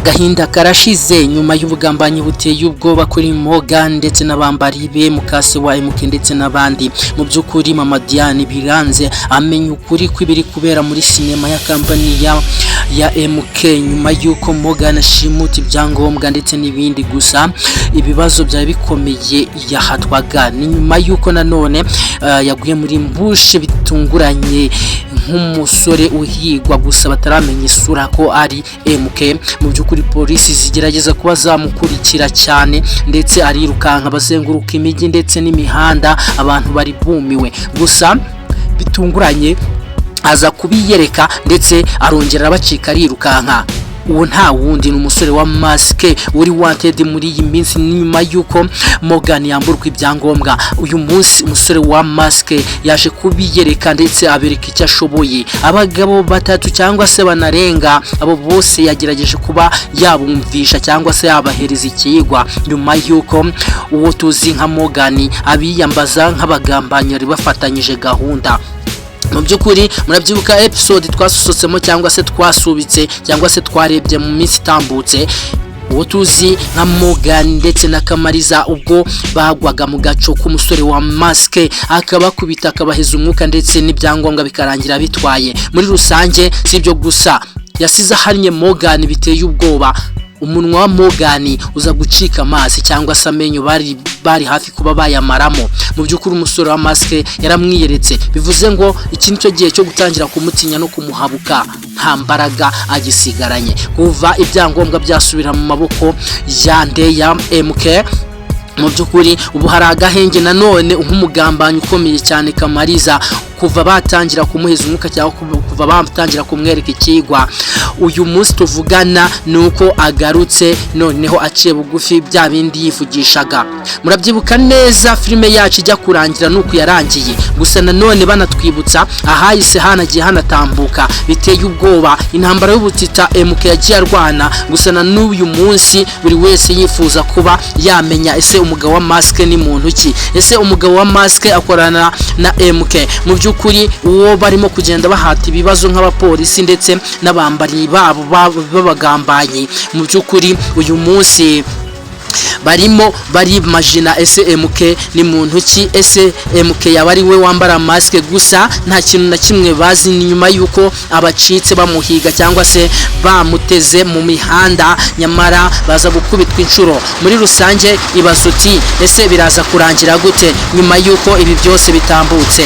Agahinda karashize nyuma y'ubugambanyi buteye ubwoba kuri Morgan ndetse n'abambari be, mukase wa MK ndetse n'abandi. Mu by'ukuri Mama Diane biranze amenya ukuri kw'ibiri kubera muri sinema ya kampani ya MK, nyuma y'uko Morgan ashimuta ibyangombwa ndetse n'ibindi. Gusa ibibazo byari bikomeye yahatwaga ni nyuma y'uko nanone yaguye muri ambush bitunguranye nk'umusore uhigwa, gusa bataramenya isura ko ari MK. Mu by'ukuri polisi zigerageza kuba zamukurikira cyane, ndetse arirukanka bazenguruka imijyi ndetse n'imihanda, abantu bari bumiwe. Gusa bitunguranye aza kubiyereka, ndetse arongera arabacika, arirukanka. Uwo nta wundi ni umusore wa masike uri wanted muri iyi minsi nyuma y'uko Morgan yamburwa ibyangombwa. Uyu munsi umusore wa masike yaje kubiyereka, ndetse abereka icyo ashoboye. Abagabo batatu cyangwa se banarenga, abo bose yagerageje kuba yabumvisha cyangwa se yabahereza ikiyigwa, nyuma y'uko uwo tuzi nka Morgan abiyambaza nk'abagambanyi bari bafatanyije gahunda. Mu by'ukuri murabyibuka episode twasusotsemo cyangwa se twasubitse cyangwa se twarebye mu minsi itambutse, uwo tuzi nka Morgan ndetse na Kamariza, ubwo bagwaga mu gaco k'umusore wa masike, akabakubita, akabaheza umwuka, ndetse n'ibyangombwa bikarangira bitwaye. Muri rusange si ibyo gusa, yasize ahannye Morgan biteye ubwoba. Umunwa wa Morgan uza gucika amazi cyangwa se amenyo bari hafi kuba bayamaramo. Mu by'ukuri umusore wa masike yaramwiyeretse, bivuze ngo iki nicyo gihe cyo gutangira kumutinya no kumuhabuka. Nta mbaraga agisigaranye kuva ibyangombwa byasubira mu maboko ya nde? Ya MK. Mu by'ukuri ubu hari agahenge nanone nk'umugambanyi ukomeye cyane Kamariza, kuva batangira kumuheza umwuka cyangwa kuva batangira kumwereka ikigwa. Uyu munsi tuvugana ni uko agarutse noneho aciye bugufi, bya bindi yivugishaga. Murabyibuka neza filime yacu ijya kurangira nuko yarangiye. Gusa nanone banatwibutsa ahahise hanagiye hanatambuka biteye ubwoba, intambara y'ubutita MK yagiye arwana. Gusa na n'uyu munsi buri wese yifuza kuba yamenya: ese umugabo wa masike ni muntu ki? Ese umugabo wa masike akorana na MK? Mu by'ukuri uwo barimo kugenda bahata ibibazo nk'abapolisi ndetse n'abambari babo b'abagambanyi, mu by'ukuri uyu munsi barimo barimajina: ese MK ni muntu ki? Ese MK yaba ari we wambara masike? Gusa nta kintu na kimwe bazi. Ni nyuma y'uko abacitse bamuhiga cyangwa se bamuteze mu mihanda, nyamara baza gukubitwa inshuro. Muri rusange ibaza uti: ese biraza kurangira gute nyuma y'uko ibi byose bitambutse?